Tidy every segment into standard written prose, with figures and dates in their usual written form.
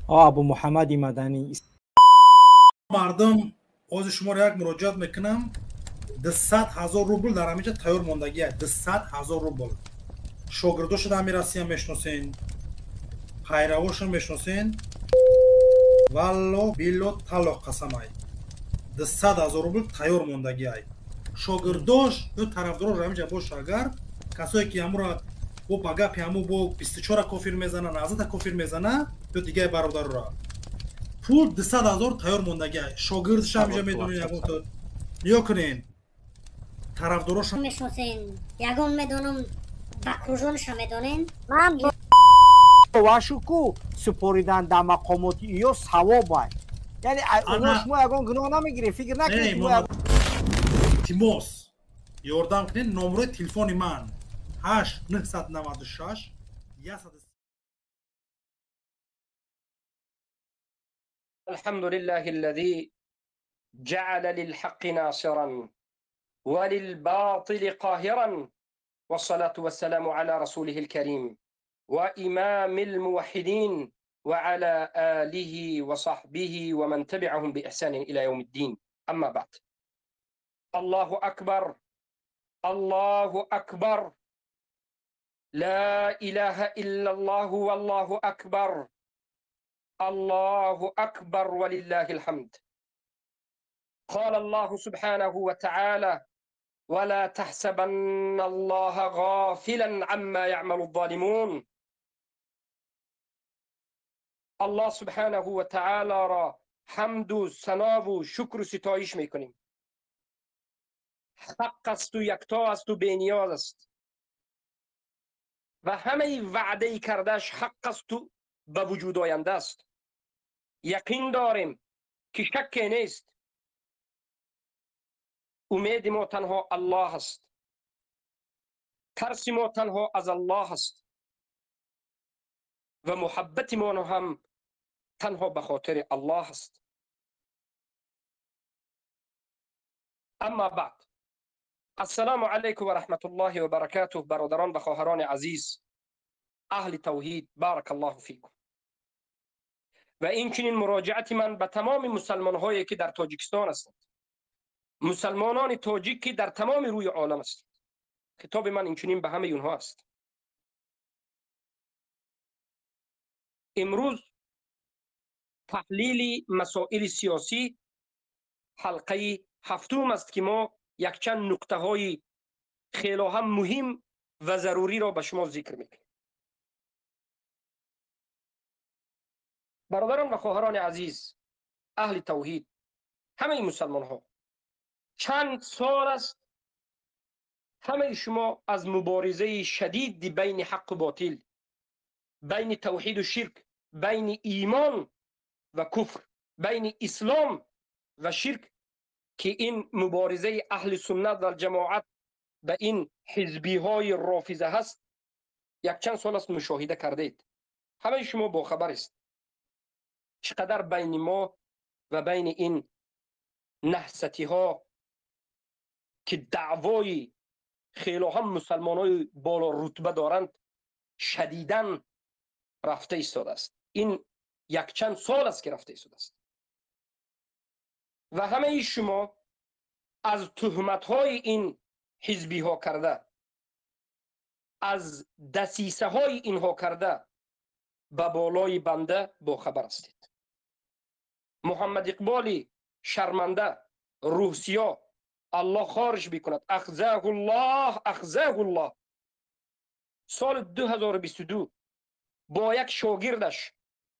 Абу Муҳаммади Маданӣ. Мардум, ҳозир шуморо як муроҷиат мекунам. 200 000 рубл дар ҳаминҷа тайёр мондагия. 200 000 рубл. Шогирдошо дар ҳамин Россия мешиносен, пайравошо мешиносен. Валло, билло, таллоҳ, қасамай, 200 000 рубл тайёр мондагиай. Шогирдош ё тарафдорош ҳаминҷа боша, агар касое ки ҳамуро бо ба гапи ҳаму бо 24-а кофир мезана, назата кофир мезана ё дигаи бародарора, пул 200 000 тайёр мондагиай. Шогирдш ҳаминҷа медонед, ягон ниё кунен, тарафдорош. Мешиносен, ягон медонам, ба кружонаша медонен. Ман вашуку супоридан дар мақомоти ё савобай, яъне оно шумо ягон гуноҳ намегирем, фикр накунед. Илтимос, ёрдам кунед. Номерои телефони ман 8 996. الحمد لله الذي جعل للحق ناصرا وللباطل قاهرا، والصلاة والسلام على رسوله الكريم وإمام الموحدين وعلى آله وصحبه ومن تبعهم بإحسان إلى يوم الدين. أما بعد، الله أكبر، الله أكبر، لا إله إلا الله، والله أكبر، الله أكبر، ولله الحمد. قال الله سبحانه وتعالى: ولا تحسبن الله غافلا عما يعمل الظالمون. الله سبحانه وتعالى را حمد و ثنا و شکر و ستایش میکنیم. حق است و یکتا است و بینیاز است و همه وعده کردش حق است و به وجود آینده است. یقین داریم که شک نیست. امید ما تنها الله است، ترس ما تنها از الله است و محبت ما هم تنها به خاطر الله است. اما بعد، السلام علیکم و رحمت الله و برکاته. برادران و خواهران عزیز، اهل توحید، بارک الله فیکم. و این چنین مراجعت من به تمام مسلمان هایی که در تاجیکستان هستند، مسلمانان تاجیک که در تمام روی عالم هستند، خطاب من این چنین به همه اونها است. امروز تحلیل مسائل سیاسی حلقه هفتم است که ما یکچند نکته های خیلی هم مهم و ضروری را به شما ذکر میکنیم. برادران و خواهران عزیز، اهل توحید، همه مسلمان ها، چند سال است همه شما از مبارزه شدید بین حق و باطل، بین توحید و شرک، بین ایمان و کفر، بین اسلام و شرک، که این مبارزه اهل سنت و جماعت به این حزبی های رافضه هست، یک چند سال است مشاهده کردید. همه شما با خبر است چقدر بین ما و بین این نحستی ها که دعوای خیلی هم مسلمان های بالا رتبه دارند شدیداً رفته ایستاده است. این یک چند سال است که رفته ایستاده است و همه شما از تهمت های این حزبی ها کرده، از دسیسه های اینها کرده به بالای بنده با خبر هستید. محمد اقبالی شرمنده روسیا، الله خارج بکند، اخزاه الله، اخزاه الله، سال 2022 با یک شاگردش،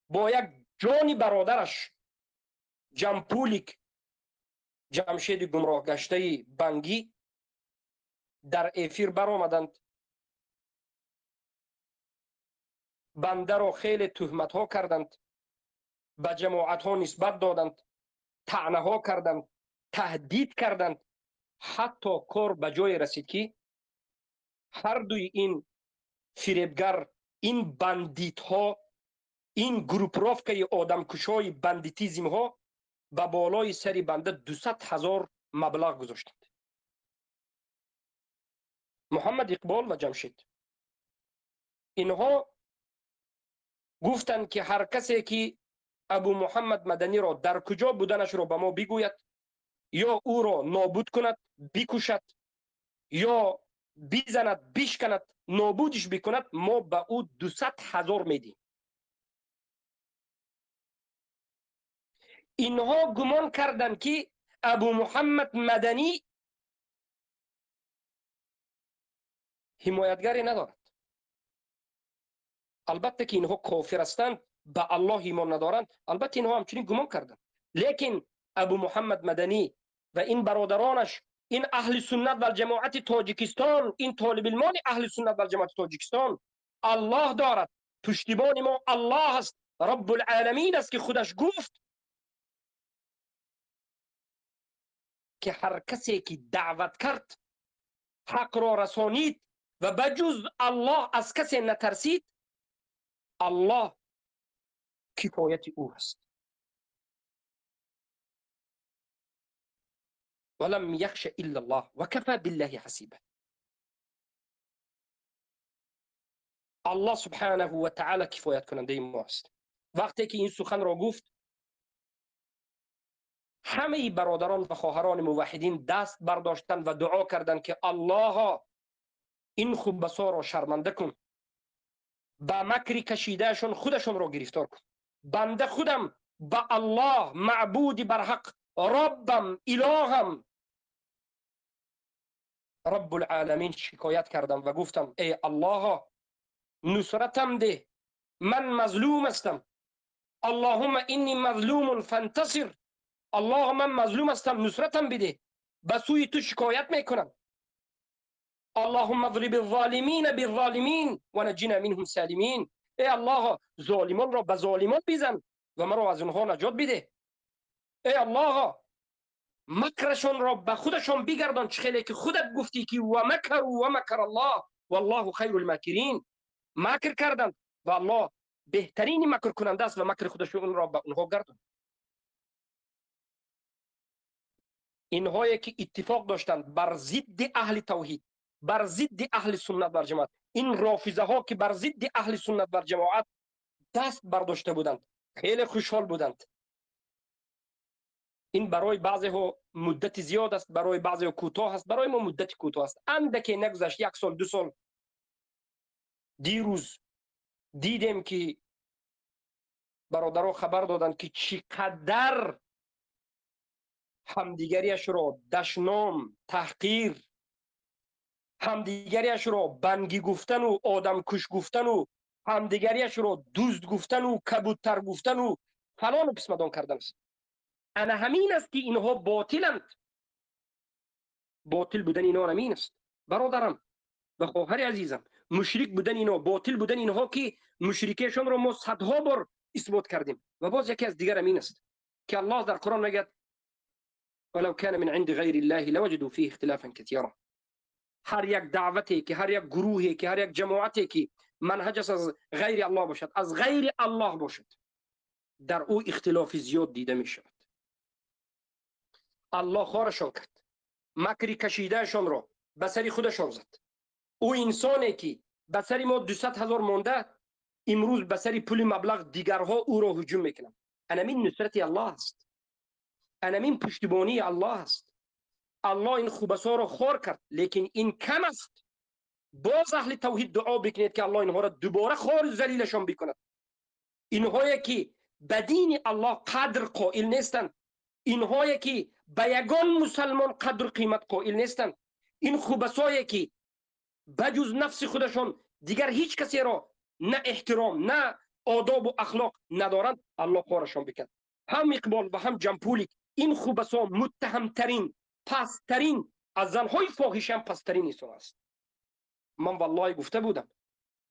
با یک جانی برادرش جمپولیک جمشید گمراه گشته بنگی در افیر برآمدند. بنده را خیلی تهمت ها کردند، به جماعت ها نسبت دادند، طعنه ها کردند، تهدید کردند، حتی کار به جای رسید که هر دوی این فریبگر، این بندیت ها، این گروپروفکای آدمکشای بندیتیزم ها به بالای سر بنده 200,000 مبلغ گذاشتند. محمد اقبال و جمشید اینها Гуфтанд ки ҳар касе ки Абу Муҳаммад Маданиро дар куҷо буданашро ба мо бигӯяд, ё ӯро нобуд кунад, бикушад, ё бизанад, бишканад, нобудиш бикунад, мо ба ӯ 200,000 медиҳем. Инҳо гумон карданд ки Абу Муҳаммад Маданӣ ҳимоятгаре надорад. Албатта ки инҳо кофир ҳастанд, ба Аллоҳ имон надоранд, албатта инҳо ҳамчунин гумон карданд. Лекин Абу Муҳаммад Маданӣ ва ин бародаронаш, ин аҳли суннат вал ҷамоати Тоҷикистон, ин толибилмони аҳли суннат вал ҷамоати Тоҷикистон, Аллоҳ дорад, пуштибони мо Аллоҳ аст, Раббулъоламин аст, ки худаш гуфт ки ҳар касе ки даъват кард, ҳақро расонид ва ба ҷуз Аллоҳ аз касе натарсид, Аллоҳ кифояти ӯ аст. ولم يخش إلا الله وكفى بالله حسيبا. الله سبحانه وتعالى کفایت کننده ما است. وقتی که این سخن را گفت، همه برادران و خواهران موحدین دست برداشتند و دعا کردند که الله این خبثا را شرمنده کن، به مکری کشیدهشون خودشون را گرفتار کن. بنده خودم به الله معبود برحق، ربم، الهم، رب العالمین شکایت کردم و گفتم ای الله نصرتم ده، من مظلوم هستم. اللهم انی مظلوم فانتصر. الله من مظلوم هستم، نصرتم بده، به سوی تو شکایت میکنم. اللهم اضرب الظالمین بالظالمین و نجنا منهم سالمین. ای الله ظالمان را به ظالمان بزن و مرا از اونها نجات بده. ای الله مکرشون را به خودشون بگردان، چه خیلی که خودت گفتی که و مکر و مکر الله والله خیر الماکرین. مکر کردند و الله بهترین مکر کننده است و مکر خودشون را به اونها گردان. اینهایی که اتفاق داشتند بر ضد اهل توحید، بر ضد اهل سنت و جماعت، این رافضه ها که بر ضد اهل سنت و جماعت دست برداشته بودند، خیلی خوشحال بودند. این برای بعضی ها مدت زیاد است، برای بعضی ها کوتاه است، برای ما مدت کوتاه است. اندکی نگذشت، 1 سال 2 سال. دیروز دیدیم که برادرها خبر دادند که چقدر همدیگریش را دشنام، تحقیر، همدیگریش را بنگی گفتن و آدم کش گفتن و همدیگریش را دزد گفتن و کبوتر گفتن و فلان و پسمدان کردن است. انا همین است که اینها باطلند. باطل بودن اینها همین است. برادرم و خواهر عزیزم، مشرک بودن اینها، باطل بودن اینها که مشرکیشان را ما صدها بار اثبات کردیم. و باز یکی از دیگر همین است که الله در قرآن میگه ولو كان من عند غیر الله لوجدوا فيه اختلافا كثيرا. هر یک دعوتی که، هر یک گروهی که، هر یک جماعتی که منهجش از غیر الله باشد، از غیر الله باشد، در او اختلاف زیاد دیده می شود. الله خارشان کرد، مکری کشیدهشان را به سر خودشان زد. او انسانی که به سر ما 200,000 مانده، امروز به سر پول مبلغ دیگرها او را هجوم میکنند. انمین نصرت الله است، انمین پشتیبانی الله است. الله این خوبسا را خار کرد، لیکن این کم است. باز اهل توحید دعا بکنید که الله اینها را دوباره خار ذلیلشان بکند. اینهایی که به دین الله قدر قائل نیستند، اینهایی که به یگان مسلمان قدر قیمت قائل نیستند، این خوبسایی که بجز نفس خودشان دیگر هیچ کسی را نه احترام نه آداب و اخلاق ندارند، الله خارشان بکند. هم اقبال و هم جمپولیک، این خوبسا متهمترین، پسترین، از زنهای فاحشه هم پسترین انسان است. من والله گفته بودم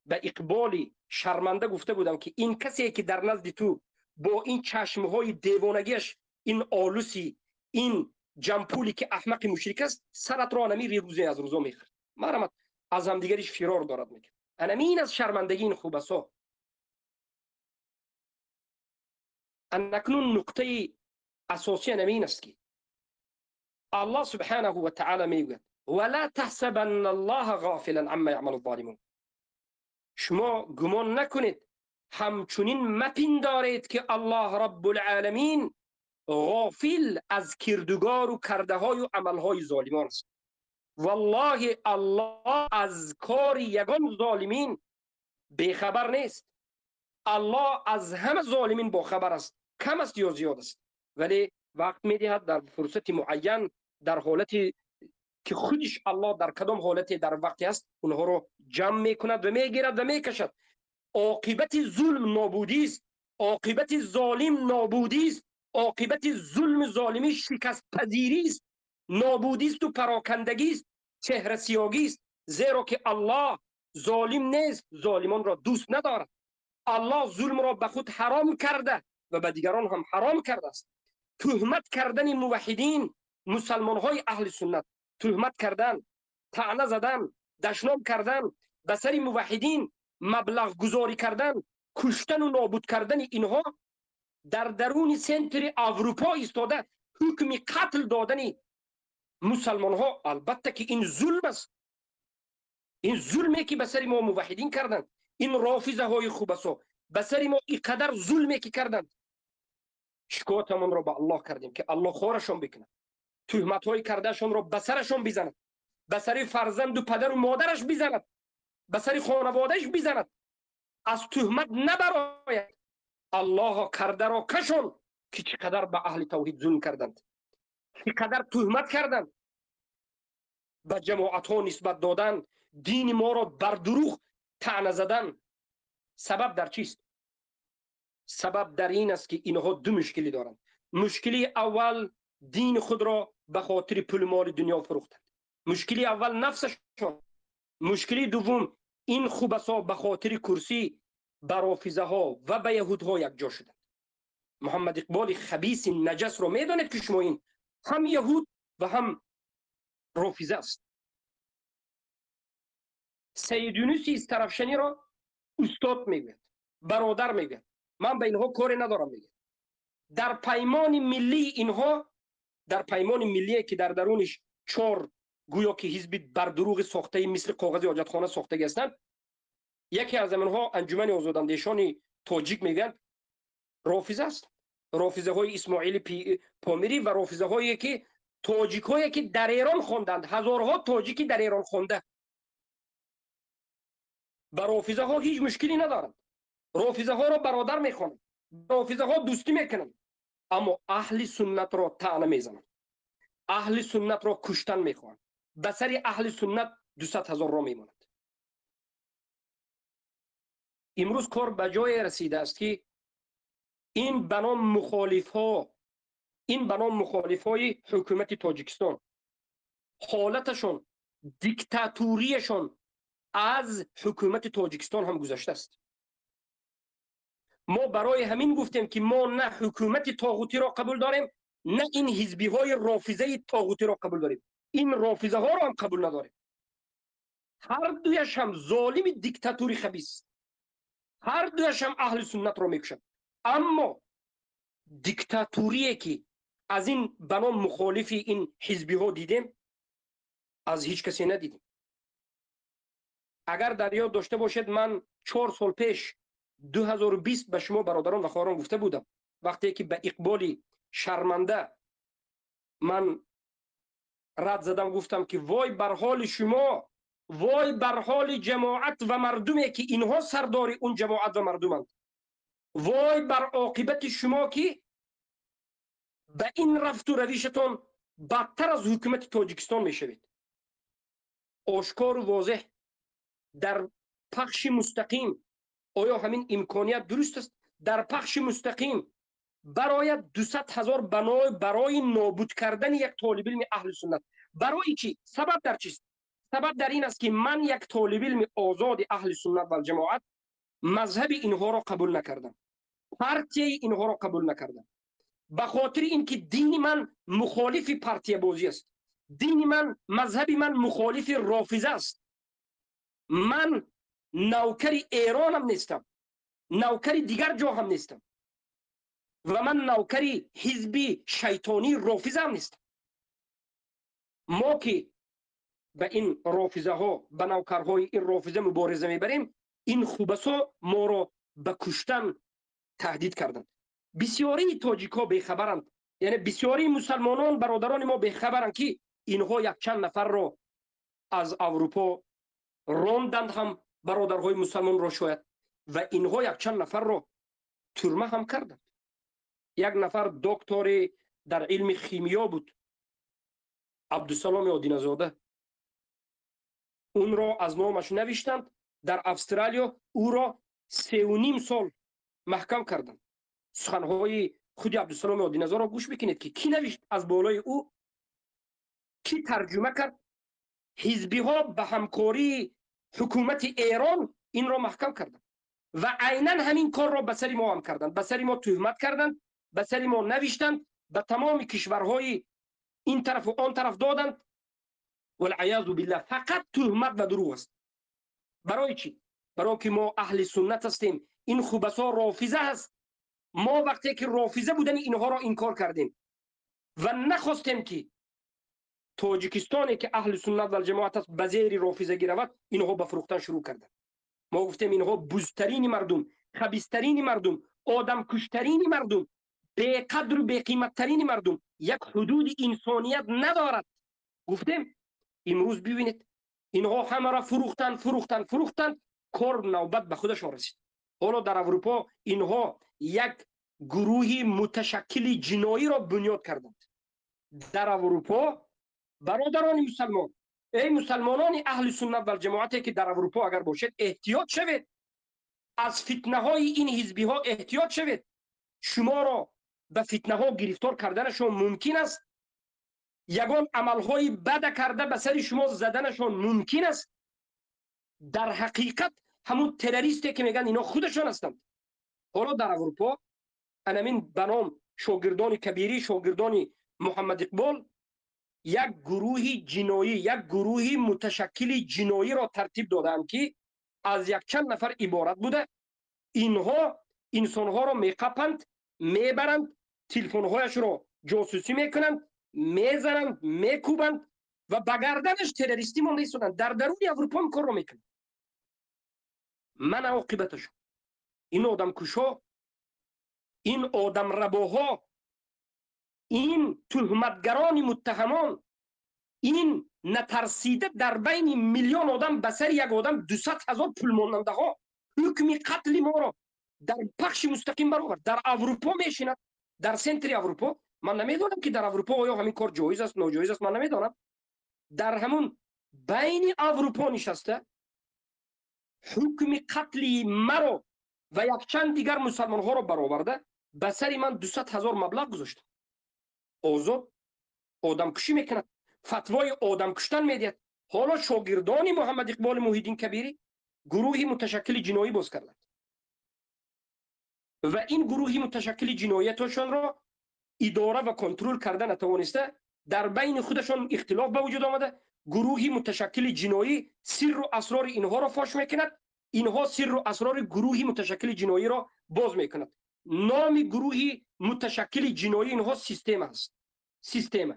به اقبالی شرمنده گفته بودم که این کسی که در نزد تو با این چشمهای دیوانگیش، این آلوسی، این جمپولی که احمق مشرک است، سرت را نمی روزی از روزا میخورد. مرحمت از هم دیگریش فرار دارد میکرد. انمین از شرمندگی این خوبسا. اکنون نقطه اساسی انمین است که الله سبحانه و تعالی میگوید ولا تحسبن الله غافلا عما يعمل الظالمون. شما گمان نکنید ҳамчунин мапиндоред ки Аллоҳ Раббулъоламин ғофил аз кирдугору кардаҳою амалҳои золимон аст. Валлоҳи, Аллоҳ аз кори ягон золимин бехабар нест. Аллоҳ аз ҳама золимин бохабар аст, кам аст ё зиёд аст, вале вақт медиҳад дар фурсати муайян, дар ҳолате ки худиш Аллоҳ дар кадом ҳолате дар вақте аст, онҳоро ҷамъ мекунад ва мегирад ва мекашад. Оқибати зулм нобудист, оқибати золим нобудист, оқибати зулми золимӣ шикастпазирист, нобудисту парокандагист, чеҳрасиёгист. Зеро ки Аллоҳ золим нест, золимонро дӯст надорад. Аллоҳ зулмро ба худ ҳаром карда ва ба дигарон ҳам ҳаром кардааст. Туҳмат кардани муваҳҳидин, мусалмонҳои аҳли суннат, туҳмат кардан, таъна задан, дашном кардан, ба сари муваҳҳидин маблағгузорӣ кардан, куштану нобуд кардани инҳо, дар даруни центри Аврупо истода ҳукми қатл додани мусалмонҳо, албатта ки ин зулм аст. Ин зулме ки ба сари мо муваҳҳидин карданд, ин рофизаҳои хубасо ба сари мо ин қадар зулме ки карданд, шикоятамонро ба Аллоҳ кардем, ки Аллоҳ хорашон бикунад, туҳматҳои кардаашонро ба сарашон бизанад, ба сари фарзанду падару модараш бизанад, ба сари хонаводааш бизанад, аз туҳмат набарояд. Аллоҳо, кардаро кашон, ки чӣ қадар ба аҳли тавҳид зулм карданд, чӣ қадар туҳмат карданд, ба ҷамоатҳо нисбат додан, дини моро бар дурӯғ таъна задан. Сабаб дар чист? Сабаб дар ин аст, ки инҳо ду мушкилӣ доранд. Мушкилии аввал: дини худро ба хотири пули моли дунё фурӯхтанд. Мушкилии аввал нафсашон. Мушкилии дуввум: ин хубасо ба хотири курсӣ ба рофизаҳо ва ба яҳудҳо якҷо шуданд. Муҳаммад Иқболи хабиси наҷасро медонед, ки шумо, ин ҳам яҳуд ва ҳам рофиза аст. Саид Юнуси Истарафшаниро устод мегӯяд, бародар мегӯяд, ман ба инҳо коре надорам мегӯяд. Дар паймони миллии инҳо, дар паймони миллие, ки дар даруниш чор гӯё ки ҳизби бардурӯғи сохтаи мисли коғази ҳоҷатхона сохтагӣ ҳастанд, яке аз аминҳо Анҷумани озодандешони тоҷик мегӯянд, рофиза аст. Рофизаҳои Исмоили Помирӣ ва рофизаҳое ки тоҷикҳое ки дар Эрон хонданд, ҳазорҳо тоҷики дар Эрон хонда ба рофизаҳо ҳеҷ мушкилӣ надоранд, рофизаҳоро бародар мехонанд, рофизаҳо дӯстӣ мекунанд, аммо аҳли суннатро таъна мезананд, аҳли суннатро куштан мехоҳанд, ба сари аҳли суннат 200 000 ро мемонад. Имрӯз кор ба ҷое расидааст, ки ин ба ном мухолифҳо, ин ба ном мухолифҳои ҳукумати Тоҷикистон, ҳолаташон, диктатурияшон аз ҳукумати Тоҷикистон ҳам гузаштааст. Мо барои ҳамин гуфтем, ки мо на ҳукумати тоғутиро қабул дорем, на ин ҳизбиҳои рофизаи тоғутиро қабул дорем, ин рофизаҳоро ҳам қабул надорем. Ҳар дуяш ҳам золими диктатури хабис, ҳар дуяш ҳам аҳли суннатро мекушанд. Аммо диктатурие ки аз ин ба ном мухолифи ин ҳизбиҳо дидем, аз ҳеҷ касе надидем. Агар дар ёд дошта бошед, ман 4 сол пеш, 2020, ба шумо бародарон ва хоҳарон гуфта будам, вақте ки ба Иқболи шарманда ман рад задам, гуфтам, ки вой бар ҳоли шумо, вой бар ҳоли ҷамоат ва мардуме, ки инҳо сардори он ҷамоат ва мардуманд, вой бар оқибати шумо, ки ба ин рафту равишатон бадтар аз ҳукумати Тоҷикистон мешавед. Ошкору возеҳ дар пахши мустақим, оё ҳамин имконият дуруст аст? Дар пахши мустақим барояд 200 000 барои нобуд кардани як толибилми аҳли суннат. Барои чӣ? Сабаб дар чист? Сабаб дар ин аст, ки ман, як толибилми озоди аҳли суннат валҷамоат, мазҳаби инҳоро қабул накардам, партияи инҳоро қабул накардам, ба хотири ин ки дини ман мухолифи партиябозӣ аст, дини ман, мазҳаби ман мухолифи рофиза аст. Ман навкари Эронам нестам, навкари дигар ҷо ҳам нестам ва ман навкари ҳизби шайтонии рофизаам нестам. Мо ки ба ин рофизаҳо, ба навкарҳои ин рофиза мубориза мебарем, ин хубасо моро ба куштан таҳдид карданд. Бисёрии тоҷикҳо бехабаранд, яъне бисёрии мусалмонон, бародарони мо бехабаранд, ки инҳо якчанд нафарро аз Аврупо ронданд ҳам, бародарҳои мусалмонро шояд, ва инҳо якчанд нафарро турма ҳам карданд. Як нафар доктори дар илми химиё буд, Абдусаломи Одиназода, унро аз номаш навиштанд. Дар Австралиё ӯро 3,5 сол маҳкам карданд. Суханҳои худи Абдусаломи Одиназоро гӯш бикунед, ки кӣ навишт аз болои ӯ, кӣ тарҷума кард. Ҳизбиҳо ба ҳамкории ҳукумати Эрон инро маҳкам карданд ва айнан ҳамин корро ба сари мо ҳам карданд. Ба сари мо туҳмат карданд, ба сари мо навиштанд, ба тамоми кишварҳои ин тарафу он тараф доданд. Валъаязу биллаҳ, фақат туҳмат ва дурӯғ аст. Барои чӣ? Барои ки мо аҳли суннат ҳастем. Ин хубасо рофиза ҳаст. Мо вақте ки рофиза будани инҳоро инкор кардем ва нахостем, ки Тоҷикистоне ки аҳли суннат валҷамоат аст, ба зери рофизагӣ равад, инҳо ба фурӯхтан шурӯъ карданд. Мо гуфтем, инҳо бузтарини мардум, хабистарини мардум, одамкуштарини мардум, беқадру беқиматтарини мардум, як ҳудуди инсоният надорад, гуфтем. Имрӯз бибинед, инҳо ҳамаро фурӯхтанд, фурӯхтанд, фурӯхтанд, кор навбат ба худашон расид. Ҳоло дар Аврупо инҳо як гурӯҳи муташаккили ҷиноиро бунёд карданд дар Аврупо. Бародарони мусалмон, эй мусалмонони аҳли суннат валҷамоате, ки дар Аврупо агар бошед, эҳтиёт шавед аз фитнаҳои ин ҳизбиҳо, эҳтиёт шавед. Шуморо ба фитнаҳо гирифтор карданашон мумкин аст, ягон амалҳои бада карда ба сари шумо заданашон мумкин аст. Дар ҳақиқат ҳамун террористе, ки мегӯянд, ино худашон ҳастанд. Ҳоло дар Аврупо анамин ба ном шогирдони Кабирӣ, шогирдони Муҳаммад Иқбол як гурӯҳи ҷиноӣ, як гурӯҳи муташаккили ҷиноиро тартиб додаанд, ки аз якчанд нафар иборат буда, инҳо инсонҳоро меқапанд, мебаранд, телефонҳояшро ҷосусӣ мекунанд, мезананд, мекӯбанд ва ба гарданаш террористӣ монда истоданд. Дар даруни Аврупо ин корро мекунанд. Мана оқибаташон. Ин одамкушҳо, ин одамрабоҳо, ин туҳматгарони муттаҳамон, ин натарсида дар байни миллион одам ба сари як одам 200 000 пулмонандаҳо ҳукми қатли моро дар пахши мустақим баровард. Дар Аврупо мешинад, дар центри Аврупо. Ман намедонам, ки дар Аврупо оё ҳамин кор ҷоиз аст, ноҷоиз аст, ман намедонам. Дар ҳамун байни Аврупо нишаста ҳукми қатли маро ва якчанд дигар мусалмонҳоро бароварда, ба сари ман 200 000 маблағ гузошта, озод одамкушӣ мекунад, фатвои одамкуштан медиҳад. Ҳоло шогирдони Муҳаммад Иқболи Муҳиддин Кабирӣ гурӯҳи муташаккили ҷиноӣ боз карданд ва ин гурӯҳи муташаккили ҷиноятошонро идора ва контрол карда натавониста, дар байни худашон ихтилоф ба вуҷуд омада, гурӯҳи муташаккили ҷиноӣ сирру асрори инҳоро фош мекунад, инҳо сирру асрори гурӯҳи муташаккили ҷиноиро боз мекунад. Номи гурӯҳи муташаккили ҷиноӣ инҳо Система аст. Система,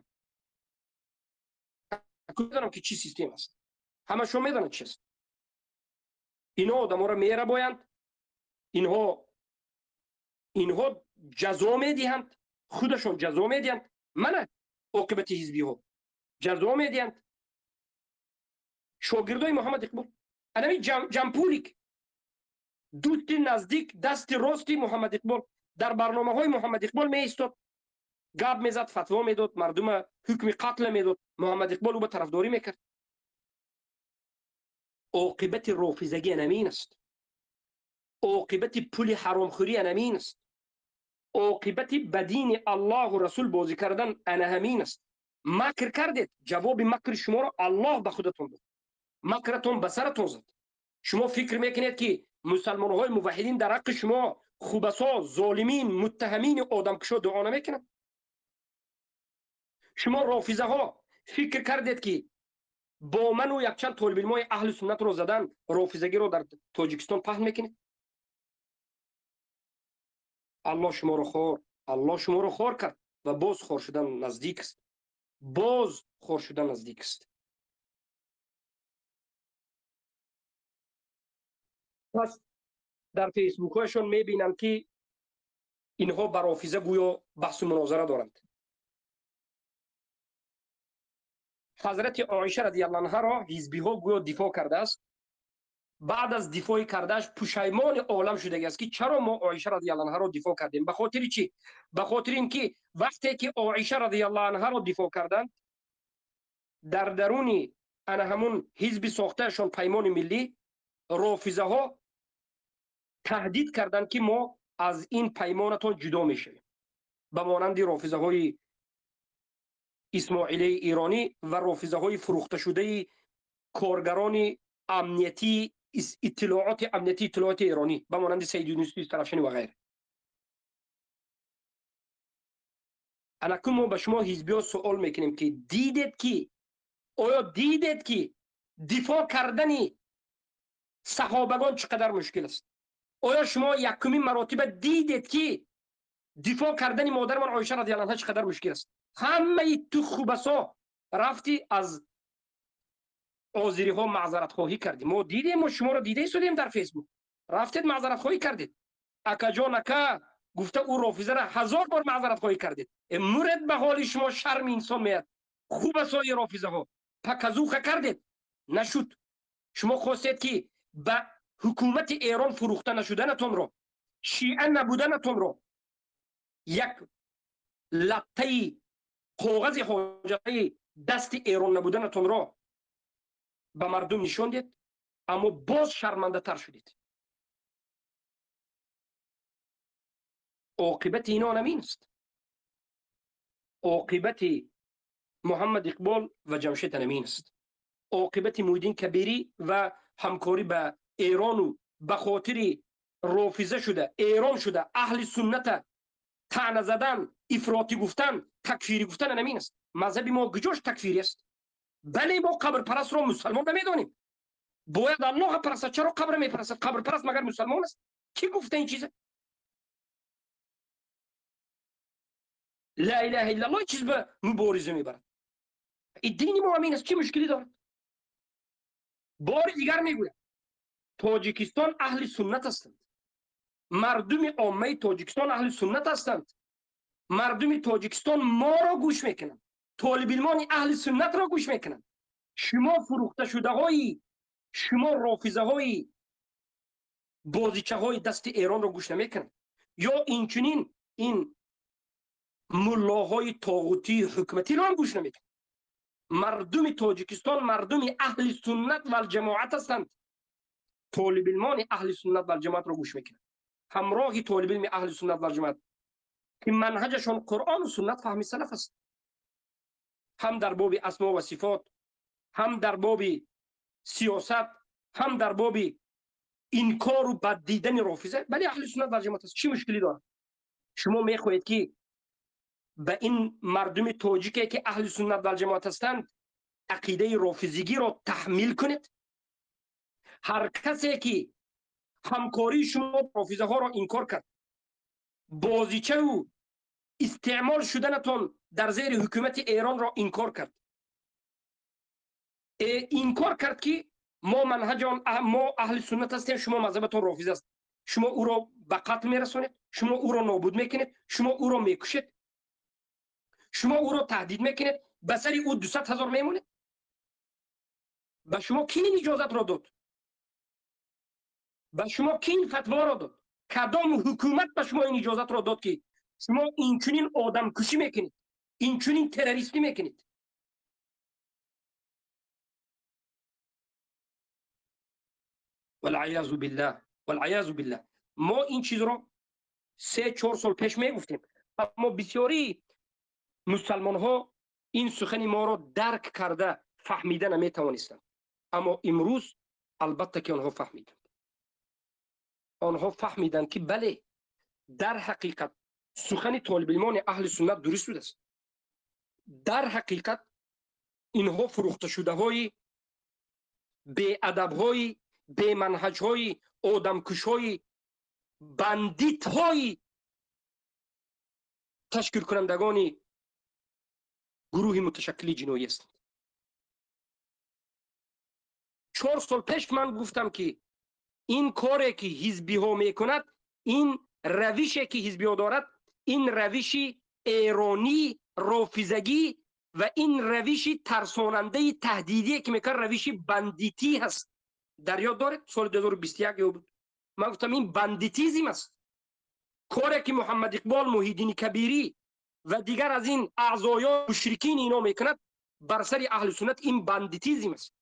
медонам, ки чӣ система аст, ҳамашон медонанд чи аст. Инҳо одаморо мерабоянд, инҳо ҷазо медиҳанд, худашон ҷазо медиҳанд. Мана оқибати ҳизбиҳо: ҷазо медиҳанд. Шогирдои Муҳаммад Иқбол, анами Ҷампулик, дӯсти наздик, дасти рости Муҳаммад Иқбол, дар барномаҳои Муҳаммад Иқбол меистод, гап мезад, фатво медод, мардума ҳукми қатла медод. Муҳаммад Иқбол ӯ ба тарафдорӣ мекард. Оқибати рофизагӣ анамин аст, оқибати пули ҳаромхӯрӣ анамин аст, оқибати ба дини Аллоҳу Расул бозӣ кардан ана ҳамин аст. Макр кардед, ҷавоби макри шуморо Аллоҳ ба худатон дод, макратон ба саратон зад. Шумо фикр мекунед, ки мусалмонҳои муваҳидин дар ҳаққи шумо хубасо, золимин, муттаҳамини одамкушо дуо намекунанд? Шумо рофизаҳо фикр кардед, ки бо ману якчанд толибилмои аҳли суннатро задан рофизагиро дар Тоҷикистон паҳн мекунед? Аллоҳ шуморо хор, Аллоҳ шуморо хор кард ва боз хор шудан наздик аст, боз хор шудан наздик аст. Пас Дар фейсбукҳояшон мебинам, ки инҳо ба рофиза гӯё баҳсу мунозара доранд. Ҳазрати Оиша радиаллоҳу анҳаро ҳизбиҳо гӯё дифоъ кардааст. Баъд аз дифои кардааш пушаймони олам шудагиаст, ки чаро мо Оиша радиаллоҳу анҳаро дифоъ кардем. Ба хотири чӣ? Ба хотири ин ки вақте ки Оиша радиаллоҳу анҳаро дифоъ карданд, дар даруни ана ҳамун ҳизби сохтаашон Паймони Миллӣ рофизаҳо таҳдид карданд, ки мо аз ин паймонатон ҷудо мешавем, ба монанди рофизаҳои исмоилияи эронӣ ва рофизаҳои фурӯхташудаи коргарони амниятии иттилооти амниятии иттилооти эронӣ, ба монанди Саид Юнуси Тарафшанӣ ва ғайра. Анакун мо ба шумо ҳизбиҳо суол мекунем, ки дидед, ки оё дидед, ки дифоъ кардани саҳобагон чӣ қадар мушкил аст? Оё шумо якумин маротиба дидед, ки дифоъ кардани модармон Оиша радиаллоҳу анҳа чӣ қадар мушкил аст? Ҳамаи ту хубасо рафти, аз озириҳо маъзаратхоҳӣ кардӣ. Мо дидем, мо шуморо дида истодем дар Фейсбук. Рафтед, маъзаратхоҳӣ кардед. Акаҷон, ака гуфта, ӯ рофизара ҳазор бор маъзаратхоҳӣ кардед. Муред ба ҳоли шумо, шарми инсон меяд. Хубасои рофизаҳо показуха кардед, нашуд. Шумо хостед, ки ба ҳукумати Эрон фурӯхта нашуданатонро, шиа набуданатонро, як латтаи коғази ҳоҷатаи дасти Эрон набуданатонро ба мардум нишон дед, аммо боз шармандатар шудед. Оқибати ино ҳамин аст. Оқибати Муҳаммад Иқбол ва Ҷамшед ҳамин аст. Оқибати Муҳиддин Кабирӣ ва ҳамкорӣ ба эрону ба хотири рофиза шуда, эрон шуда, аҳли сунната таъна задан, ифротӣ гуфтан, такфирӣ гуфтан ҳамин аст. Мазҳаби мо куҷош такфирӣ аст? Бале, мо қабрпарастро мусалмон намедонем. Бояд Аллоҳа парастад, чаро қабр мепарастад? Қабрпараст магар мусалмон аст? Кӣ гуфта ин чиза? Ла илаҳа иллаллоҳ чиз ба мубориза мебарад. Дини мо ҳамин аст, чӣ мушкилӣ дорад? Бори дигар мегӯям, Тоҷикистон аҳли суннат ҳастанд. Мардуми оммаи Тоҷикистон аҳли суннат ҳастанд. Мардуми Тоҷикистон моро гӯш мекунанд, толибилмони аҳли суннатро гӯш мекунанд. Шумо фурӯхташудаҳои, шумо рофизаҳои бозичаҳои дасти эронро гӯш намекунанд, ё инчунин ин муллоҳои тоғутии ҳукуматиро ҳам гӯш намекунанд. Мардуми Тоҷикистон мардуми аҳли суннат валҷамоат ҳастанд. Толибилмони аҳли суннат валҷамоатро гӯш мекунанд, ҳамроҳи толибилми аҳли суннат валҷамоат, ки манҳаҷашон Қуръону суннат, фаҳми салаф аст, ҳам дар боби асмо ва сифот, ҳам дар боби сиёсат, ҳам дар боби инкору бад дидани рофиза. Бале, аҳли суннат валҷамоат аст. Чӣ мушкилӣ дорад? Шумо мехоҳед, ки ба ин мардуми тоҷике, ки аҳли суннат валҷамоат ҳастанд, ақидаи рофизигиро таҳмил кунед? Ҳар касе ки ҳамкории шумо рофизаҳоро инкор кард, бозичаву истеъмол шуданатон дар зери ҳукумати эронро инкор кард, инкор кард, ки мо манҳаҷон, мо аҳли суннат ҳастем, шумо мазҳабатон рофиз аст, шумо ӯро ба қатл мерасонед, шумо ӯро нобуд мекунед, шумо ӯро мекушед, шумо ӯро таҳдид мекунед, ба сари ӯ 200 000 мемонед. Ба шумо кӣ ин иҷозатро дод? Ба шумо кӣ ин фатворо дод? Кадом ҳукумат ба шумо ин иҷозатро дод, ки шумо инчунин одамкушӣ мекунед, инчунин террористӣ мекунед? Валъаязу биллаҳ, валъаязу биллаҳ. Мо ин чизро 3-4 сол пеш мегуфтем, аммо бисёрии мусалмонҳо ин сухани моро дарк карда, фаҳмида наметавонистанд. Аммо имрӯз албатта ки онҳо фаҳмиданд. Онҳо фаҳмиданд, ки бале, дар ҳақиқат сухани толибилмони аҳли суннат дуруст будааст. Дар ҳақиқат инҳо фурӯхташудаҳои беадабҳои, беманҳаҷҳои, одамкушҳои, бандитҳои, ташкилкунандагони гурӯҳи муташаккили ҷиноӣ ҳастанд. 4 сол пеш ман гуфтам, ки Ин коре ки ҳизбиҳо мекунад, ин равише ки ҳизбиҳо дорад, ин равиши эронӣ, рофизагӣ ва ин равиши тарсонандаи таҳдидие ки мекунад, равиши бандитӣ ҳаст. Дар ёд доред соли 2021 ё буд, ман гуфтам ин бандитизм аст. Коре ки Муҳаммад Иқбол, Муҳиддини Кабирӣ ва дигар аз ин аъзоён мушрикин ино мекунад бар сари аҳли суннат, ин бандитизм аст.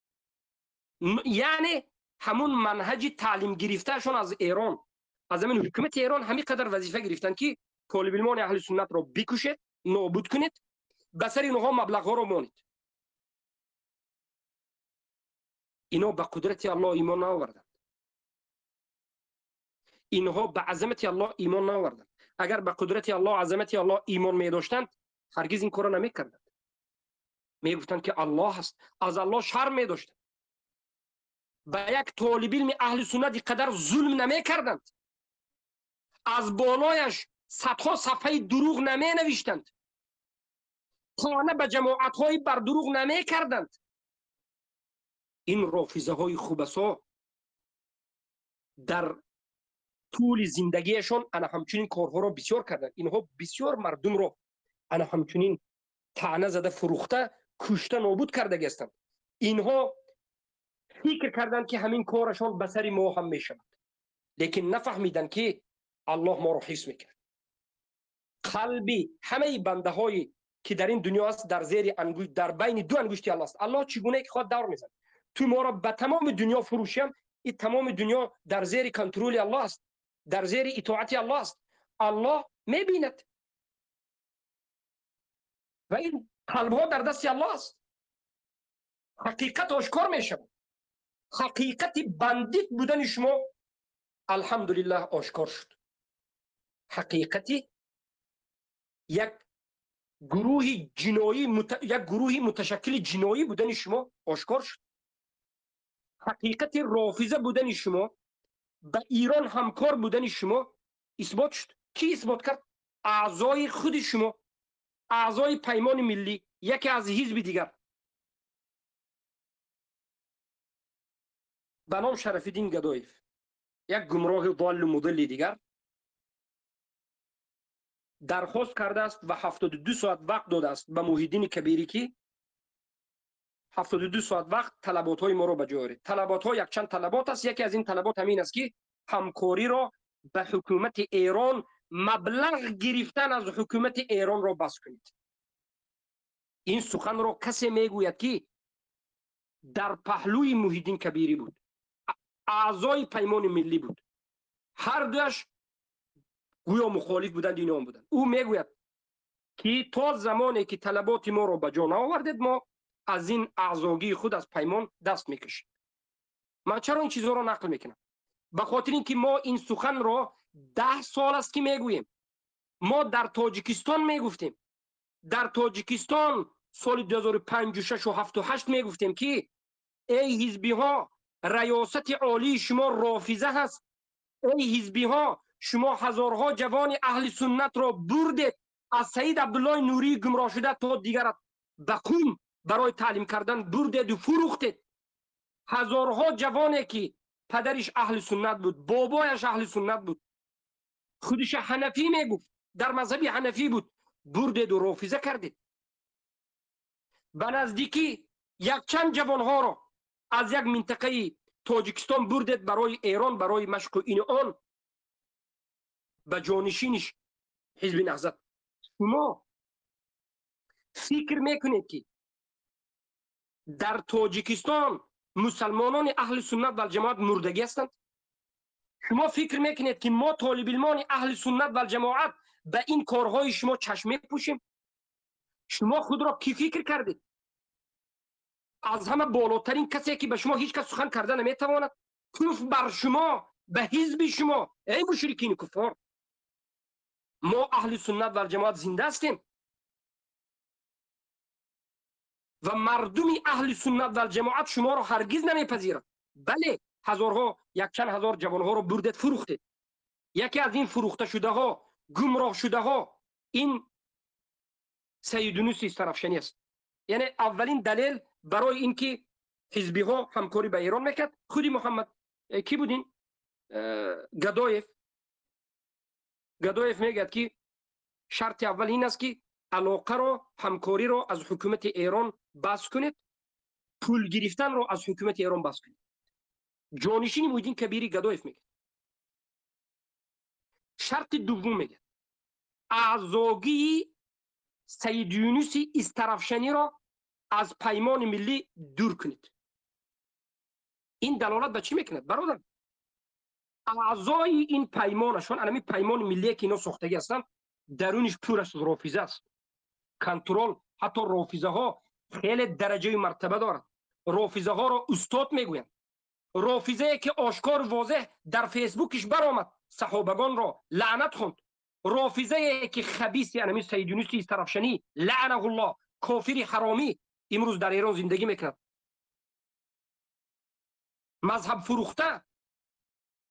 Яъне ҳамун манҳаҷи таълим гирифтаашон аз Эрон, аз ҳамин ҳукумати Эрон ҳамин қадар вазифа гирифтанд ки толибилмони аҳли суннатро бикушед, нобуд кунед, ба сари инҳо маблағҳоро монед. Ино ба қудрати Аллоҳ имон наоварданд, инҳо ба азамати Аллоҳ имон наоварданд. Агар ба қудрати Аллоҳ, азамати Аллоҳ имон медоштанд, ҳаргиз ин корро намекарданд. Мегуфтанд ки Аллоҳ аст, аз Аллоҳ шарм медоштанд. Ба як толибилми аҳли суннат қадар зулм намекарданд, аз болояш садҳо сафҳаи дурӯғ наменавиштанд, тона ба ҷамоатҳои бар дурӯғ намекарданд. Ин рофизаҳои хубасо дар тӯли зиндагиашон ана ҳамчунин корҳоро бисёр карданд. Инҳо бисёр мардумро ана ҳамчунин таъна зада, фурӯхта, кушта, нобуд кардаги ҳастанд. Инҳо фикр карданд ки ҳамин корашон ба сари мо ҳам мешавад, лекин нафаҳмиданд ки Аллоҳ моро ҳифз мекунад. Қалби ҳамаи бандаҳое ки дар ин дунё аст, дар зери ангушт, дар байни ду ангушти Аллоҳ аст. Аллоҳ чӣ гуна ки хоҳад давр мезанад. Ту моро ба тамоми дунё фурӯшиям, ин тамоми дунё дар зери контроли Аллоҳ аст, дар зери итоати Аллоҳ аст. Аллоҳ мебинад ва ин қалбҳо дар дасти Аллоҳ аст. Ҳақиқат ошкор мешавад. Ҳақиқати бандит будани шумо алҳамдулиллаҳ ошкор шуд. Ҳақиқати як гурӯҳи ҷиноӣ, як гурӯҳи муташаккили ҷиноӣ будани шумо ошкор шуд. Ҳақиқати рофиза будани шумо, ба Эрон ҳамкор будани шумо исбот шуд. Кӣ исбот кард? Аъзои худи шумо, аъзои Паймони Миллӣ, яке аз ҳизби дигар ба ном Шарафиддин Гадоев, як гумроҳи доллу мудилли дигар дархост кардааст ва 72 соат вақт додааст ба Муҳиддини Кабирӣ ки 72 соат вақт талаботҳои моро ба ҷой оред. Талаботҳо якчанд талабот аст. Яке аз ин талабот ҳамин аст ки ҳамкориро ба ҳукумати Эрон, маблағ гирифтан аз ҳукумати Эронро бас кунед. Ин суханро касе мегӯяд ки дар паҳлӯи Муҳиддин Кабирӣ буд, аъзои Паймони Миллӣ буд. Ҳар дуяш гӯё мухолиф буданд, инон буданд. Ӯ мегӯяд ки то замоне ки талаботи моро ба ҷо наовардед, мо аз ин аъзогии худ аз паймон даст мекашем. Ман чаро ин чизҳоро нақл мекунам? Ба хотир ин ки мо ин суханро 10 сол аст ки мегӯем. Мо дар Тоҷикистон мегуфтем. Дар Тоҷикистон соли 2005, 6 ва 7 ва 8 мегуфтем ки эй ҳизбиҳо, раёсати олии шумо рофиза ҳаст. Эй ҳизбиҳо, шумо ҳазорҳо ҷавони аҳли суннатро бурдед аз Саид Абдуллоҳи Нурии гумроҳ шуда то дигарат ба Қум барои таълим кардан бурдеду фурӯхтед. Ҳазорҳо ҷавоне ки падариш аҳли суннат буд, бобояш аҳли суннат буд, худиша ҳанафӣ мегуфт, дар мазҳаби ҳанафӣ буд, бурдеду рофиза кардед. Ба наздикӣ якчанд ҷавонҳоро аз як минтақаи Тоҷикистон бурдед барои Эрон, барои машқу ину он, ба ҷонишиниш ҳизби Наҳзат. Шумо фикр мекунед ки дар Тоҷикистон мусалмонони аҳли суннат валҷамоат мурдагӣ ҳастанд? Шумо фикр мекунед ки мо толибилмони аҳли суннат валҷамоат ба ин корҳои шумо чашм мепӯшем? Шумо худро кӣ фикр кардед? Аз ҳама болотарин касе ки ба шумо ҳеҷ кас сухан карда наметавонад. Куф бар шумо, ба ҳизби шумо, эй мушрикини куффор. Мо аҳли суннат валҷамоат зинда ҳастем ва мардуми аҳли суннат валҷамоат шуморо ҳаргиз намепазирад. Бале, ҳазорҳо, якчанд ҳазор ҷавонҳоро бурдед, фурӯхтед. Яке аз ин фурӯхташудаҳо, гумроҳшудаҳо ин Саидюнуси Истарафшанӣ аст. Яъне аввалин далел барои ин ки ҳизбиҳо ҳамкорӣ ба Эрон мекард, худи Муҳаммад кӣ буд ин? Гадоев мегӯяд, ки шарти аввал ин аст, ки алоқаро, ҳамкориро аз ҳукумати Эрон бас кунед, пул гирифтанро аз ҳукумати Эрон бас кунед. Ҷонишини Муҳиддин Кабирӣ Гадоев мегӯяд. Шарти дуввум мегӯяд, аъзогии Саид Юнуси Истарафшаниро аз Паймони Миллӣ дур кунед. Ин далолат ба чӣ мекунад, бародар? Аъзои ин паймонашон, анами Паймони Миллие, ки ино сохтагӣ ҳастанд, даруниш пур аз рофиза аст. Контрол, ҳатто рофизаҳо хеле дараҷаи мартаба дорад. Рофизаҳоро устод мегӯянд. Рофизае, ки ошкор, возеҳ дар Фейсбукиш баромад, саҳобагонро лаънат хонд. Рофизае, ки хабиси анами Саид Юнуси Истарафшанӣ, лаънаҳуллоҳ, кофири ҳаромӣ, имрӯз дар Эрон зиндагӣ мекунад, мазҳаб фурӯхта,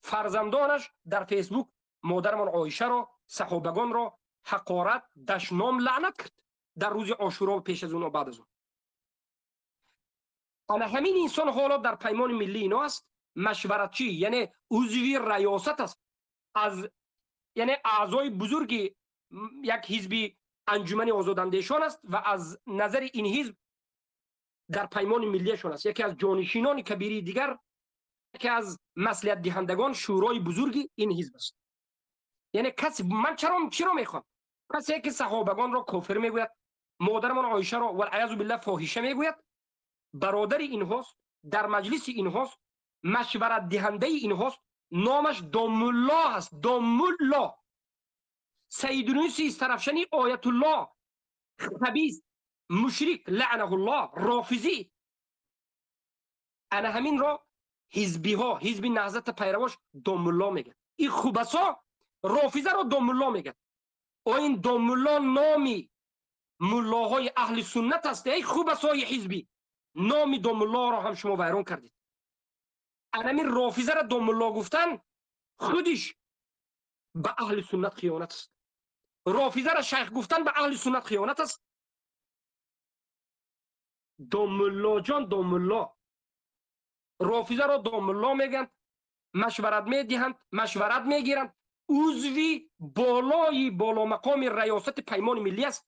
фарзандонаш дар Фейсбук модарамон Оишаро, саҳобагонро ҳақорат, дашном, лаънат кард дар рӯзи Ошуро, пеш аз он, баъд аз он. Ана ҳамин инсон ҳоло дар Паймони Миллии ино аст, машваратчӣ, яъне узви раёсат аст, аз яъне аъзои бузурги як ҳизби Анҷумани Озодандешон аст ва аз назари ин ҳизб дар Паймони Миллиашон аст. Яке аз ҷонишинони кабирии дигар, яке аз маслиҳатдиҳандагон шӯрои бузурги ин ҳизб аст. Яъне каси, ман чаро, чиро мехоҳам? Касе, ки саҳобагонро кофир мегӯяд, модарамон Оишаро, валъаязу биллаҳ, фоҳиша мегӯяд, бародари инҳост, дар маҷлиси инҳост, машваратдиҳандаи инҳост, номаш Домулло аст. Домулло Саид Юнуси Истарафшани, оятулло, хабис, мушрик, лаънаҳуллоҳ, рофизӣ. Ана ҳаминро ҳизбиҳо, ҳизби Наҳзата пайравош домулло мегӯяд. Ин хубасо рофизаро домулло мегӯяд. О, ин домулло номи муллоҳои аҳли суннат аст. Эй хубасои ҳизбӣ, номи домуллоро ҳам шумо вайрон кардед. Анамин рофизаро домулло гуфтан худиш ба аҳли суннат хиёнат аст. Рофизаро шайх гуфтан ба аҳли суннат хиёнат аст. Домуллоҷон, домулло, рофизаро домулло мегӯянд, машварат медиҳанд, машварат мегиранд, узви болои боломақоми раёсати Паймони Миллӣ аст.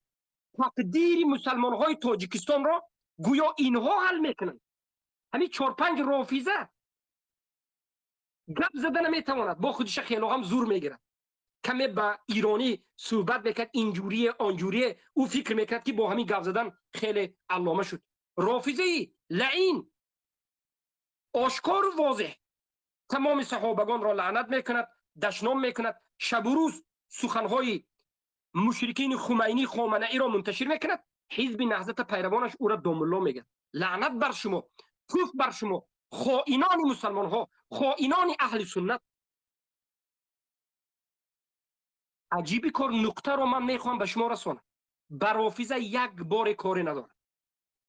Тақдири мусалмонҳои Тоҷикистонро гӯё инҳо ҳал мекунанд. Ҳамин чор-панҷ рофиза гап зада наметавонад, бо худиша хело ҳам зур мегирад, каме ба иронӣ суҳбат мекард, инҷурие, онҷурие. Ӯ фикр мекард, ки бо ҳамин гап задан хеле аллома шуд. Рофизаи лаин ошкору возеҳ тамоми саҳобагонро лаънат мекунад, дашном мекунад, шабу рӯз суханҳои мушрикини Хумайнӣ, Хоманаиро мунташир мекунад. Ҳизби Наҳзата пайравонаш ӯро домулло мегӯяд. Лаънат бар шумо, туф бар шумо, хоинони мусалмонҳо, хоинони аҳли суннат. Аҷиби кор, нуқтаро ман мехоҳам ба шумо расонам: ба рофиза як боре коре надорад.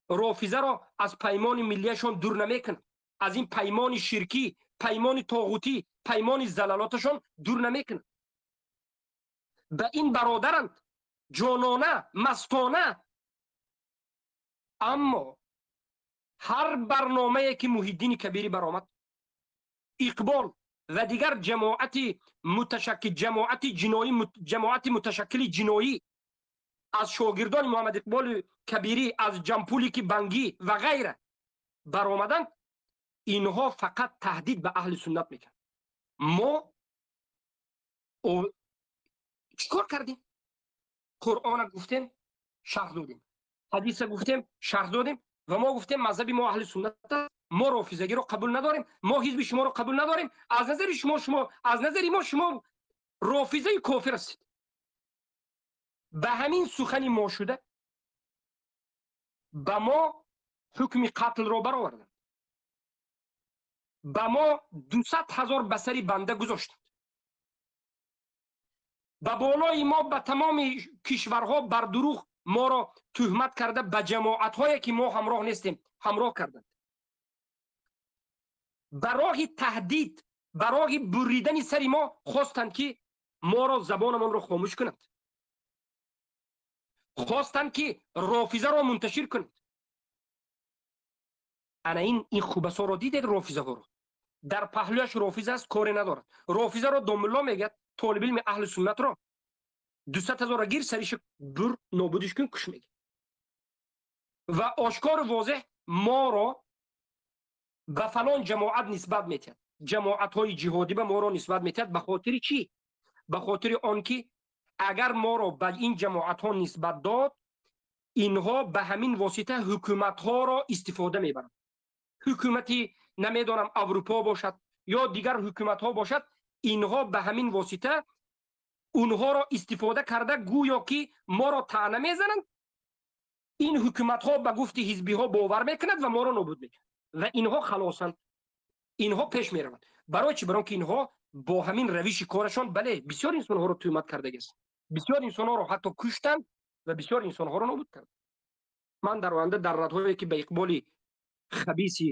Рофизаро аз Паймони Миллиашон дур намекунад, аз ин паймони ширкӣ, паймони тоғутӣ, паймони залалоташон дур намекунад. Ба ин бародаранд ҷонона, мастона. Аммо ҳар барномае, ки Муҳиддини Кабирӣ баромад, Иқбол ва дигар ҷамоати муташаккил, ҷамоати ҷиноӣ, ҷамоати муташаккили ҷиноӣ аз шогирдони Муҳаммад Иқболи Кабирӣ, аз Ҷампулики Бангӣ ва ғайра баромаданд, инҳо фақат таҳдид ба аҳли суннат мекард. Мо чӣ кор кардем? Қуръона гуфтем, шарҳ додем, ҳадиса гуфтем, шарҳ додем ва мо гуфтем, мазҳаби мо аҳли суннат аст, мо рофизагиро қабул надорем, мо ҳизби шуморо қабул надорем. Аз назари шумо, аз назари мо шумо рофизаи кофир ҳастед. Ба ҳамин сухани мо шуда ба мо ҳукми қатлро бароварданд, ба мо 200 000 ба сари банда гузоштанд, ба болои мо ба тамоми кишварҳо бар дурӯғ моро тӯҳмат карда, ба ҷамоатҳое, ки мо ҳамроҳ нестем, ҳамроҳ карданд. Ба роҳи таҳдид, ба роҳи буридани сари мо хостанд, ки моро, забонамонро хомӯш кунанд, хостанд, ки рофизаро мунташир кунанд. Ана ин хубасоро дидед, рофизаҳоро. Дар паҳлӯяш рофиза аст, коре надорад. Рофизаро домулло мегӯяд, толиби илми аҳли суннатро 200 ҳазорро гир, сариша бур, нобудиш кун, куш мегӯяд. Ва ошкору возеҳ моро ба фалон ҷамоат нисбат метиҳад. Ҷамоатҳои ҷиҳодӣ ба моро нисбат метиҳад. Ба хотири чӣ? Ба хотири он ки агар моро ба ин ҷамоатҳо нисбат дод, инҳо ба ҳамин восита ҳукуматҳоро истифода мебаранд. Ҳукумати намедонам Аврупо бошад ё дигар ҳукуматҳо бошад, инҳо ба ҳамин восита онҳоро истифода карда гӯё ки моро таъна мезананд. Ин ҳукуматҳо ба гуфти ҳизбиҳо бовар мекунад ва моро нобуд мекунад. Ва инҳо халосанд, инҳо пеш мераванд. Барои чӣ? Барои ки инҳо бо ҳамин равиши корашон, бале, бисёр инсонҳоро тӯҳмат кардагист, бисёр инсонҳоро ҳатто куштанд ва бисёр инсонҳоро нобуд карданд. Ман дар оянда дар радҳое ки ба иқболи хабиси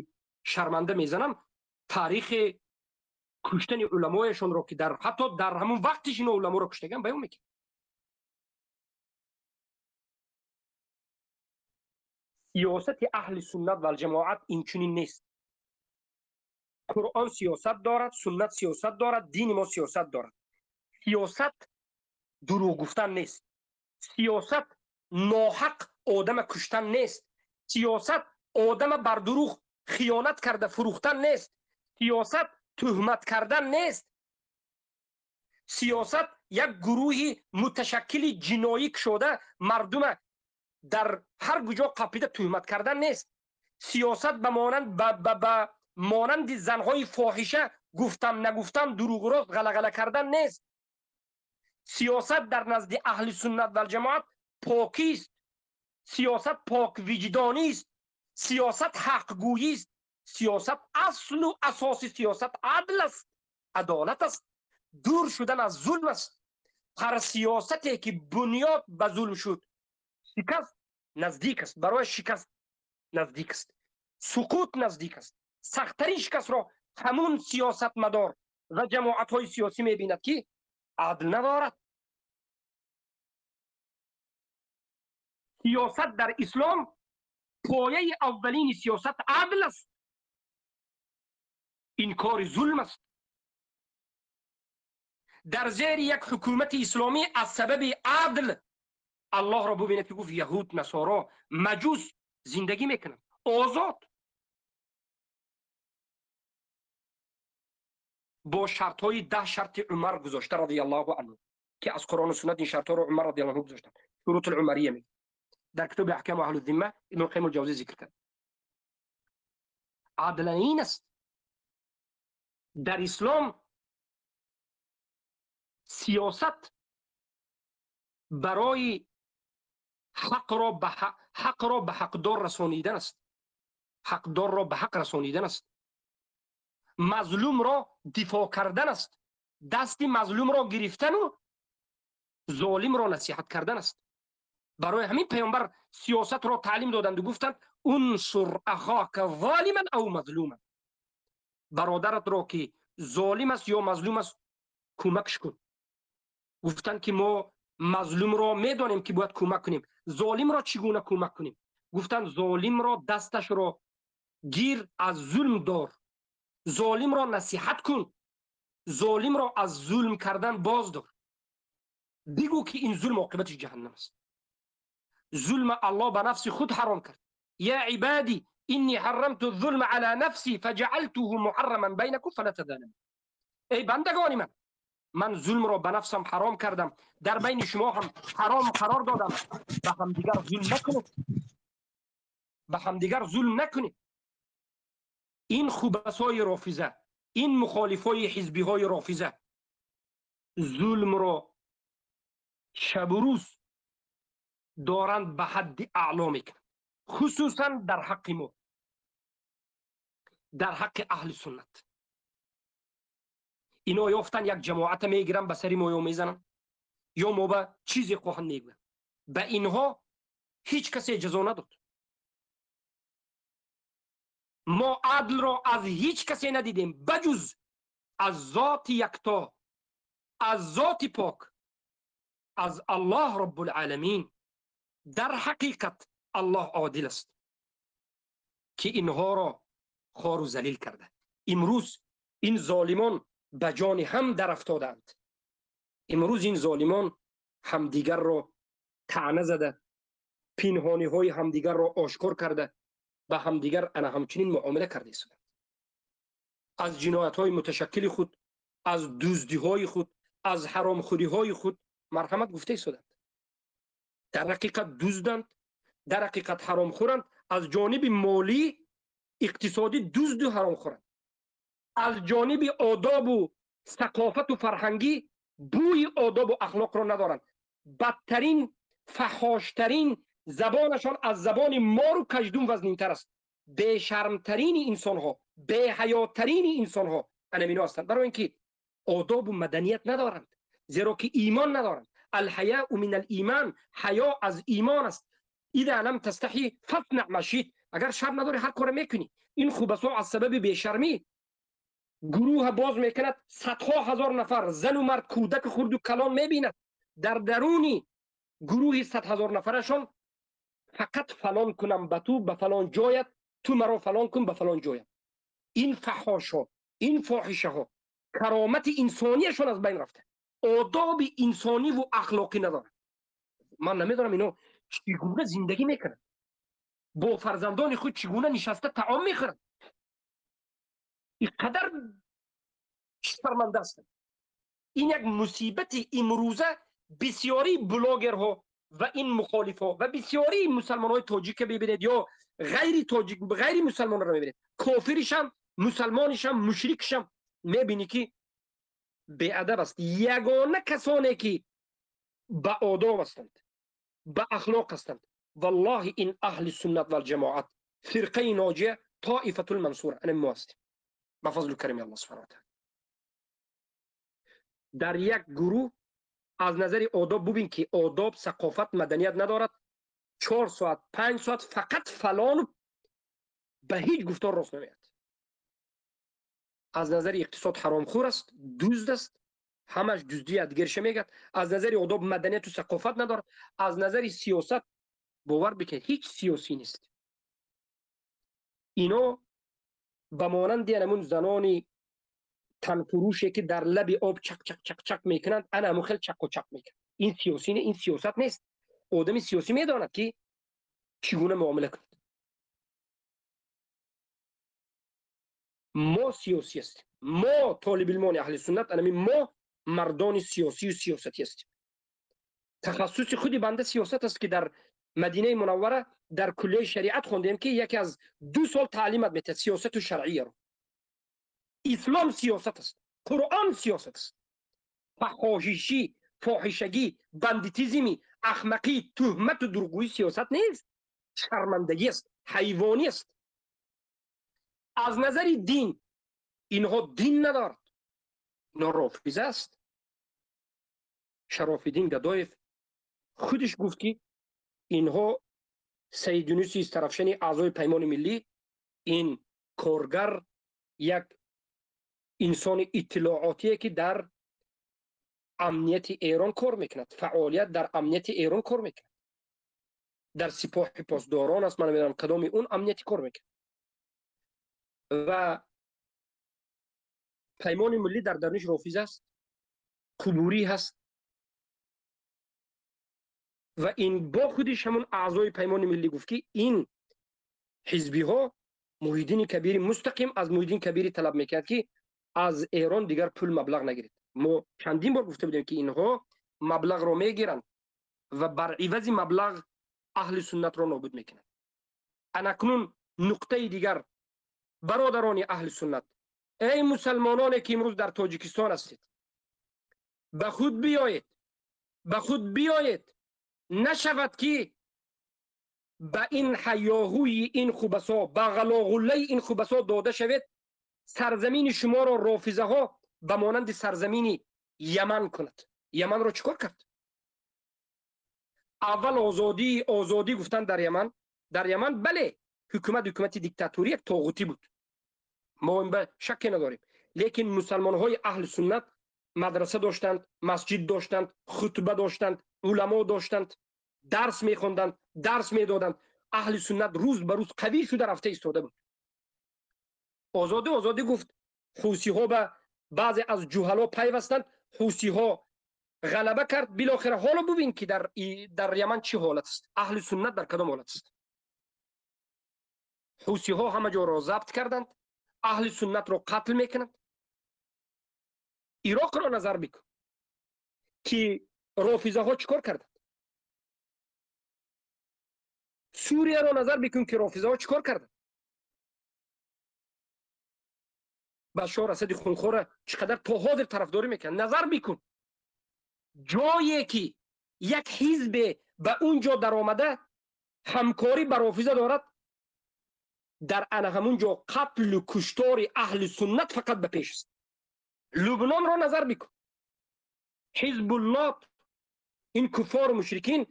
шарманда мезанам, таърихи куштани уламояшонро ки дар ҳатто дар ҳамон вақтиш ино уламоро куштаган баён мекунам. Сиёсати аҳли суннат валҷамоат инчунин нест. Қуръон сиёсат дорад, суннат сиёсат дорад, дини мо сиёсат дорад. Сиёсат дурӯғ гуфтан нест. Сиёсат ноҳақ одама куштан нест. Сиёсат одама бар дурӯғ хиёнат карда фурӯхтан нест. Сиёсат туҳмат кардан нест. Сиёсат як гурӯҳи муташаккили ҷиноӣ кушода мардума дар ҳар куҷо қапида туҳмат кардан нест. Сиёсат ба монанд ба монанди занҳои фоҳиша гуфтам нагуфтам дурӯғ рост ғалағала кардан нест. Сиёсат дар назди аҳли суннат валҷамоат покист. Сиёсат поквиҷдонист. Сиёсат ҳақгӯйист. Сиёсат аслу асоси сиёсат адл аст, адолат аст, дур шудан аз зулм аст. Ҳар сиёсате ки бунёд ба зулм шуд, шикаст наздик аст, барои шикаст наздик аст, суқут наздик аст. Сахттарин шикастро ҳамун сиёсатмадор ва ҷамоатҳои сиёсӣ мебинад ки адл надорад. Сиёсат дар ислом пояи аввалини сиёсат адл аст, инкори зулм аст. Дар зери як ҳукумати исломӣ аз сабаби адл аллоҳро бубинед ки гуфт яҳуд, насоро, маҷус зиндагӣ мекунанд озод, бо шартҳои 10 шарти Умар гузошта радиаллоҳу анҳу, ки аз Қуръону суннат ин шартҳоро Умар радиаллоҳу анҳу гузоштанд. Шурутул умария мегӯяд дар китоби Аҳкаму аҳлу зимма Ибну Қайим ал-Ҷавзӣ зикр кард. Адл ин аст. Дар ислом сиёсат барои ҳақро ба ҳақдор расонидан аст, ҳақдорро ба ҳақ расонидан аст, мазлумро дифоъ кардан аст, дасти мазлумро гирифтану золимро насиҳат кардан аст. Барои ҳамин паёмбар сиёсатро таълим доданду гуфтанд унсур ахока золиман ав мазлуман, бародаратро ки золим аст ё мазлум аст кӯмакш кун. Гуфтанд ки мо мазлумро медонем ки бояд кӯмак кунем, золимро чӣ гуна кӯмак кунем? Гуфтанд золимро дасташро гир, аз зулм дор, золимро насиҳат кун, золимро аз зулм кардан боздор, бигӯ ки ин зулм оқибатиш ҷаҳаннам аст. Зулм аллоҳ ба нафси худ ҳаром кард. Я ибади инни ҳаррамту зулма ала нафси фаҷаалтуҳу муҳарраман байнакум фала тазаламу. Эй бандагони ман, ман зулмро ба нафсам ҳаром кардам, дар байни шумо ҳам ҳаром қарор додам, ба ҳамдигар зулм накунед, ба ҳамдигар зулм накунед. Ин хубасои рофиза, ин мухолифои ҳизбиҳои рофиза зулмро шабу рӯз доранд ба ҳадди аъло мекунанд, хусусан дар ҳаққи мо, дар ҳаққи аҳли суннат. Ино ёфтан як ҷамоата мегиранд, ба сари мо ё мезананд, ё мо ба чизе хоҳанд мегӯянд. Ба инҳо ҳеҷ касе ҷазо надод. Мо адлро аз ҳеҷ касе надидем баҷуз аз зоти якто, аз зоти пок, аз Аллоҳ Роббулъаламин. Дар ҳақиқат Аллоҳ одил аст ки инҳоро хору залил карда. Имрӯз Ин золимон ба ҷони ҳам дарафтодаанд. Имрӯз ин золимон ҳамдигарро таъна зада, пинҳониҳои ҳамдигарро ошкор карда, ба ҳамдигар ана ҳамчунин муомила карда истоданд. Аз ҷиноятҳои муташаккили худ, аз дуздиҳои худ, аз ҳаромхӯриҳои худ марҳамат гуфта истоданд. Дар ҳақиқат дузданд, дар ҳақиқат ҳаромхӯранд, аз ҷониби молӣ, иқтисодӣ дузду ҳаромхӯранд. Аз ҷониби одобу сақофату фарҳангӣ бӯи одобу ахлоқро надоранд. Бадтарин, фаҳоштарин забонашон аз забони мору каждум вазнинтар аст. Бешармтарини инсонҳо, беҳаётарини инсонҳо анамино ҳастанд, барои ин ки одобу маданият надоранд, зеро ки имон надоранд. Алҳаяу мин алиман, ҳаё аз имон аст. Иза лам тастаҳи фасна ма шит, агар шарм надорӣ ҳар коре мекунӣ. Ин хубасо аз сабаби бешармӣ гурӯҳ боз мекунад, садҳо ҳазор нафар зану мард, кӯдаку хурду калон мебинад. Дар даруни гурӯҳи 100 000 нафарашон фақат фалон кунам ба ту, ба фалон ҷоят, ту маро фалон кун ба фалон ҷоят. Ин фаҳошҳо, ин фоҳишаҳо каромати инсонияшон аз байн рафта, одоби инсониву ахлоқӣ надоранд. Ман намедонам, ино чӣ гуна зиндагӣ мекунанд, бо фарзандони худ чӣ гуна нишаста таом мехӯранд. Ин қадар шарманда ҳастанд. Ин як мусибати имрӯза бисёри блогерҳо ва ин мухолифҳо ва бисёри мусалмонҳои тоҷика мебинед ё ғайри тоҷик, ғайри мусалмонро мебинед, кофиришам, мусалмонишам, мушрикшам мебинӣ, ки беадаб аст. Ягона касоне ки ба одоб ҳастанд, ба ахлоқ ҳастанд, валлоҳи, ин аҳли суннат валҷамоат, фирқаи ноҷия, тоифатул мансура, ана мо ҳастем, ба фазлу карами Аллоҳ субҳана ва таала. Дар як гурӯҳ аз назари одоб бубин, ки одоб, сақофат, маданият надорад. 4 соат, 5 соат фақат фалону ба ҳеҷ гуфтор рост намеяд. Аз назари иқтисод ҳаромхӯр аст, дузд аст, ҳамаш дуздии ядгерша мегӯяд. Аз назари одоб, маданияту сақофат надорад. Аз назари сиёсат, бовар бикунед, ҳеҷ сиёсӣ нест. Ино ба монанди анамун занони танфурӯше, ки дар лаби об чақ чақ чақ чақ мекунанд, ана ҳамун хел чақу чақ мекунанд. Ин сиёсӣ не, ин сиёсат нест. Одами сиёсӣ медонад, ки чӣ гуна муомила кунад. Мо сиёсӣ ҳастем, мо толибилмони аҳли суннат, анами мо мардони сиёсию сиёсатӣ ҳастем. Тахассуси худи банда сиёсат аст, ки дар Мадинаи Мунаввара дар куллияи шариат хондем, ки яке аз 2 сол таълимат метиҳад сиёсату шаръияро. Ислом сиёсат аст, Қуръон сиёсат аст. Фаҳошишӣ, фоҳишагӣ, бандитизми, ахмақӣ, туҳмату дурӯғгӯӣ сиёсат нест, шармандагӣ аст, ҳайвонӣ аст. Аз назари дин инҳо дин надорад, ино рофиза аст. Шарофиддин Гадоев худиш гуфт, ки инҳо Саид Юнуси Истарафшани, аъзои Паймони Миллӣ, ин коргар, як инсони иттилоотие, ки дар амнияти Эрон кор мекунад, фаъолият дар амнияти Эрон кор мекунад, дар Сипоҳи Посдорон аст, ман намедонам кадоми он амнияти кор мекунад. Ва Паймони Миллӣ дар даруниш рофиз аст, қубурӣ ҳаст. Ва ин бо худиш ҳамун аъзои Паймони Миллӣ гуфт, ки ин ҳизбиҳо Муҳиддини Кабири мустақим аз Муҳиддин Кабири талаб мекунад, ки аз Эрон дигар пул, маблағ нагиред. Мо чандин бор гуфта будем, ки инҳо маблағро мегиранд ва бар ивази маблағ аҳли суннатро нобуд мекунанд. Анакнун нуқтаи дигар: бародарони аҳли суннат, эй мусалмононе, ки имрӯз дар Тоҷикистон ҳастед, ба худ биёед, ба худ биёед. Нашавад, ки ба ин ҳайёҳӯи ин хубасо, ба ғалоғуллаи ин хубасо дода шавед. Сарзамини шуморо рофизаҳо ба монанди сарзамини Яман кунад. Яманро чӣ кор кард? Аввал озодӣ, озодӣ гуфтанд дар Яман. Дар Яман, бале, ҳукумат ҳукумати диктаторӣ, як тоғутӣ буд, мо ин ба шакке надорем, лекин мусалмонҳои аҳли суннат мадраса доштанд, масҷид доштанд, хутба доштанд, уламо доштанд, дарс мехонданд, дарс медоданд. Аҳли суннат рӯз ба рӯз қавӣ шуда рафта истода буд. Озодӣ, озодӣ гуфт. Ҳусиҳо ба баъзе аз ҷуҳало пайвастанд, ҳусиҳо ғалаба кард. Билохира ҳоло бубин, ки дар Яман чӣ ҳолат аст, аҳли суннат дар кадом ҳолат аст. Ҳусиҳо ҳама ҷоро забт карданд, аҳли суннатро қатл мекунанд. Ироқро назар бикун, ки рофизаҳо чӣ кор карданд. Сурияро назар бикун, ки рофизаҳо чӣ кор карданд. Башор Асади хунхора чӣ қадар то ҳозир тарафдорӣ мекунанд. Назар бикун, ҷое ки як ҳизбе ба он ҷо даромада ҳамкорӣ ба рофиза дорад, дар ана ҳамун ҷо қатлу куштори аҳли суннат фақат ба пеш аст. Лубнонро назар бикун, Ҳизбуллот, ин куфору мушрикин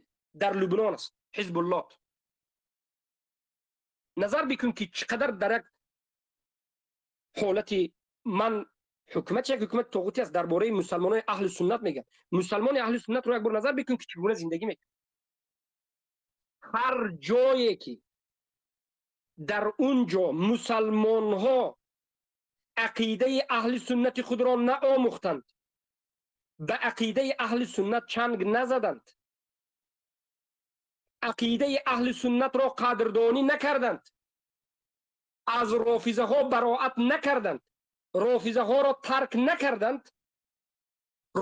дар Лубнон аст. Ҳизбуллот назар бикун, ки чӣ қадар дар як ҳолати ман ҳукумат, як ҳукумати тоғутӣ аст, дар бораи мусалмонои аҳли суннат мегӯяд. Мусалмони аҳли суннатро як бор назар бикун, ки чӣ гуна зиндагӣ мекунад. Ҳар ҷое ки дар он ҷо мусалмонҳо ақидаи аҳли суннати худро наомӯхтанд, ба ақидаи аҳли суннат чанг назаданд, ақидаи аҳли суннатро қадрдонӣ накарданд, аз рофизаҳо бароат накарданд, рофизаҳоро тарк накарданд,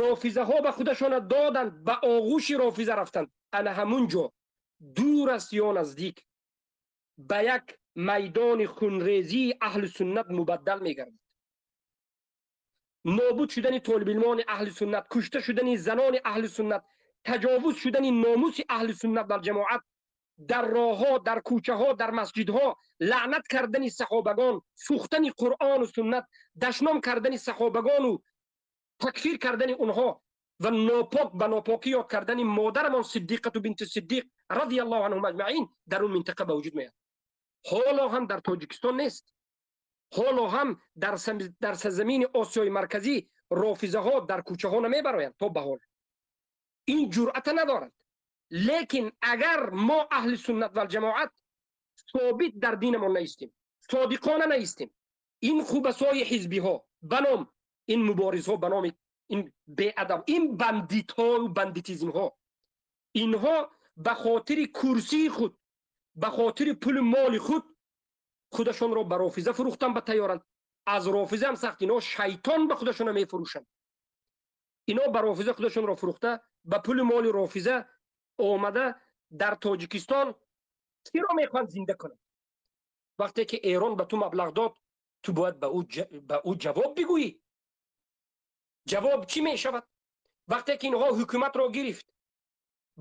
рофизаҳо ба худашона доданд, ба оғӯши рофиза рафтанд, ана ҳамун ҷо дур аст ё наздик ба як майдони хунрезии аҳли суннат мубаддал мегардад. Нобуд шудани толибилмони аҳли суннат, кушта шудани занони аҳли суннат, таҷовуз шудани номуси аҳли суннат дар ҷамоат, дар роҳҳо, дар кӯчаҳо, дар масҷидҳо, лаънат кардани саҳобагон, сӯхтани Қуръону суннат, дашном кардани саҳобагону такфир кардани онҳо ва нопок ба нопокӣ ёд кардани модарамон Сиддиқату бинти Сиддиқ радиаллоҳу анҳум аҷмаин дар он минтақа ба вуҷуд меояд. Ҳоло ҳам дар Тоҷикистон нест, ҳоло ҳам дар сарзамини Осиёи Марказӣ рофизаҳо дар кӯчаҳо намебароянд то ба ҳол, ин ҷуръата надоранд. Лекин агар мо аҳли суннат валҷамоат собит дар динамон наистем, содиқона наистем, ин хубасои ҳизбиҳо ба ном ин муборизҳо, ба номи ин беадаб, ин бандитҳою бандитизмҳо, инҳо ба хотири курсии худ, ба хотири пули моли худ худашонро ба рофиза фурӯхтан ба тайёранд. Аз рофиза ҳам сахт, инҳо шайтон ба худашонро мефурӯшанд. Инҳо ба рофиза худашонро фурӯхта, ба пули моли рофиза омада дар Тоҷикистон киро мехоҳанд зинда кунанд? Вақте ки Эрон ба ту маблағ дод, ту бояд ба ӯ ҷавоб бигӯӣ. Ҷавоб чӣ мешавад? Вақте ки инҳо ҳукуматро гирифт,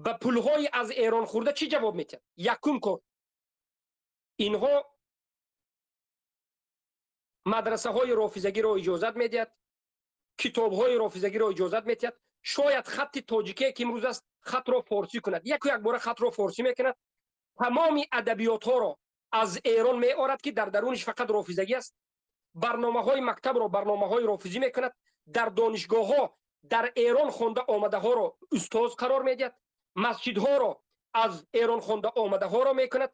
ба пулҳои аз Эрон хӯрда чӣ ҷавоб метиҳад? Якум кор, инҳо мадрасаҳои рофизагиро иҷозат медиҳад, китобҳои рофизагиро иҷозат медиҳад. Шояд хатти тоҷикие ки имрӯз аст хатро форсӣ кунад, яку якбора хатро форсӣ мекунад, тамоми адабиётҳоро аз Эрон меорад, ки дар даруниш фақат рофизагӣ аст, барномаҳои мактабро барномаҳои рофизӣ мекунад, дар донишгоҳҳо дар Эрон хонда омадаҳоро устоз қарор медиҳад, масҷидҳоро аз Эрон хонда омадаҳоро мекунад,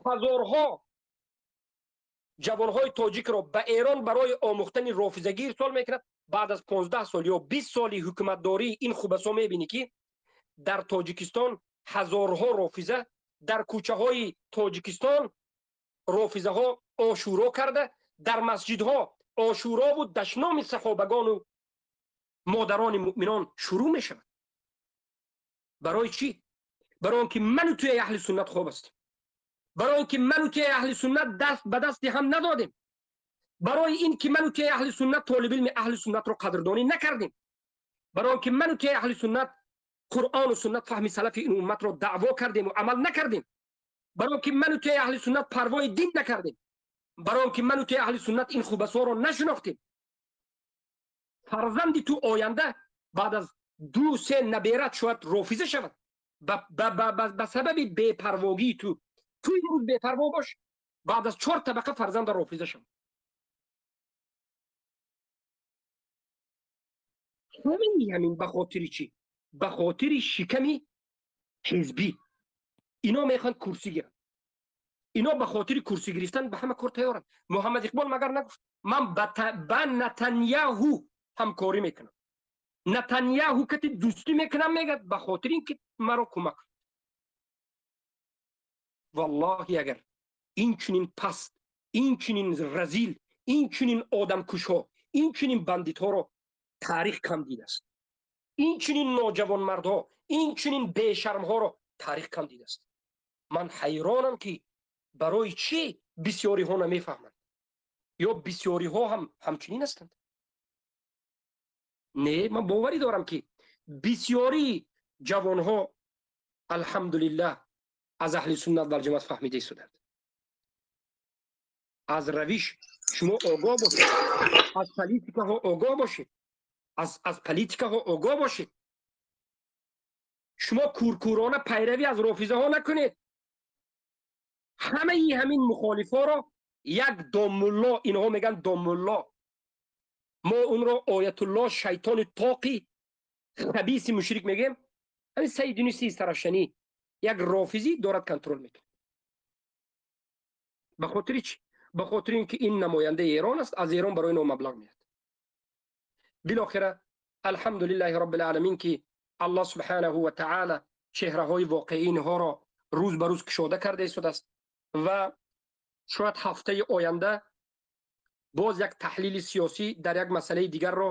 ҳазорҳо ҷавонҳои тоҷикро ба Эрон барои омӯхтани рофизагӣ ирсол мекунад. Баъд аз 15 сол ё 20 соли ҳукуматдории ин хубасо мебинӣ, ки дар Тоҷикистон ҳазорҳо рофиза дар кӯчаҳои Тоҷикистон рофизаҳо ошӯро карда, дар масҷидҳо ошӯрову дашноми саҳобагону модарони муъминон шурӯъ мешавад. Барои чӣ? Барои он ки ману туи аҳли суннат хоб ҳастем, барои он ки ману туи аҳли суннат даст ба дасти ҳам надодем, барои ин ки ману туи аҳли суннат толибилми аҳли суннатро қадрдонӣ накардем, барои он ки ману туи аҳли суннат Қуръону суннат фаҳми салафи ин умматро даъво кардему амал накардем, барои он ки ману туи аҳли суннат парвои дин накардем, барои он ки ману туи аҳли суннат ин хубасоро нашинохтем. Фарзанди ту оянда баъд аз 2-3 наберат шояд рофиза шавад ба сабаби бепарвогии ту. Ту имрӯз бепарво бош, баъд аз 4 табақа фарзанда рофиза шавад. Ҳамин ба хотири чӣ? Ба хотири шиками ҳизбӣ. Ино мехоҳанд курсӣ гиранд. Ино ба хотири курсӣ гирифтан ба ҳама кор тайёранд. Муҳаммад Иқбол магар нагуфт, ман ба Натаньяҳу ҳамкорӣ мекунам, Натаньяҳу кати дӯстӣ мекунам, мегӯяд, ба хотири ин ки маро кӯмак кунад. Валлоҳи, агар ин чунин паст, ин чунин разил, ин чунин одамкушҳо, ин чунин бандитҳоро таърих кам дидааст, ин чунин ноҷавонмардҳо, ин чунин бешармҳоро таърих кам дидааст. Ман ҳайронам, ки барои чӣ бисёриҳо намефаҳманд ё бисёриҳо ҳам ҳамчунин ҳастанд. Не, ман боварӣ дорам, ки бисёри ҷавонҳо, алҳамдулиллаҳ, аз аҳли суннат валҷамоат фаҳмида истоданд. Аз равиш шумо огоҳ бошед, аз политикаҳо огоҳ бошед, аз политикаҳо огоҳ бошед. Шумо куркурона пайравӣ аз рофизаҳо накунед. Ҳамаи ҳамин мухолифҳоро як домулло, инҳо мегӯянд домулло, мо онро оятулло, шайтони тоқи хабиси мушрик мегӯем, ҳамин Саид Юнуси Истаравшанӣ, як рофизӣ дорад, контрол мекунад. Ба хотири чӣ? Ба хотири ин ки ин намояндаи Эрон аст, аз Эрон барои инҳо маблағ меяд. Билохира, алҳамдулиллаҳи роббил ки Аллоҳ субҳанаҳу ва таъала чеҳраҳои воқеии инҳоро рӯз ба рӯз кушода карда истодааст ва шояд ҳафтаи оянда боз як таҳлили сиёсӣ дар як масъалаи дигарро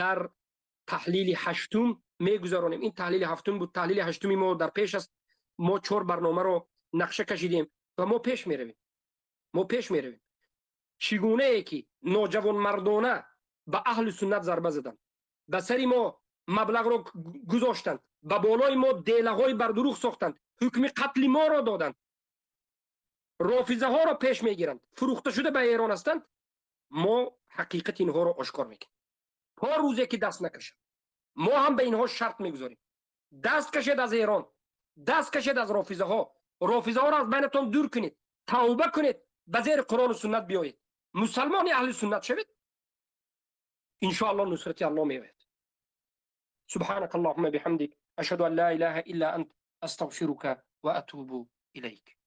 дар таҳлили ҳаштум мегузаронем. Ин таҳлили ҳафтум буд, таҳлили ҳаштуми мо дар пеш аст. Мо чор барномаро нақша кашидем ва мо пеш меравем, мо пеш меравем. Чӣ гунае ки ноҷавонмардона ба аҳли суннат зарба заданд, ба сари мо маблағро гузоштанд, ба болои мо делаҳои бардурӯғ сохтанд, ҳукми қатли моро доданд, рофизаҳоро пеш мегиранд, фурӯхта шуда ба Эрон ҳастанд, мо ҳақиқати инҳоро ошкор мекунем то рӯзе ки даст накашад. Мо ҳам ба инҳо шарт мегузорем: даст кашед аз Эрон, даст кашед аз рофизаҳо, рофизаҳоро аз байнатон дур кунед, тавба кунед, ба зери Қуръону суннат биёед, мусалмони аҳли суннат шавед. Иншоаллоҳ, нусрати Аллоҳ меояд. سبحانك اللهم بحمدك، أشهد أن لا إله إلا أنت، أستغفرك وأتوب إليك.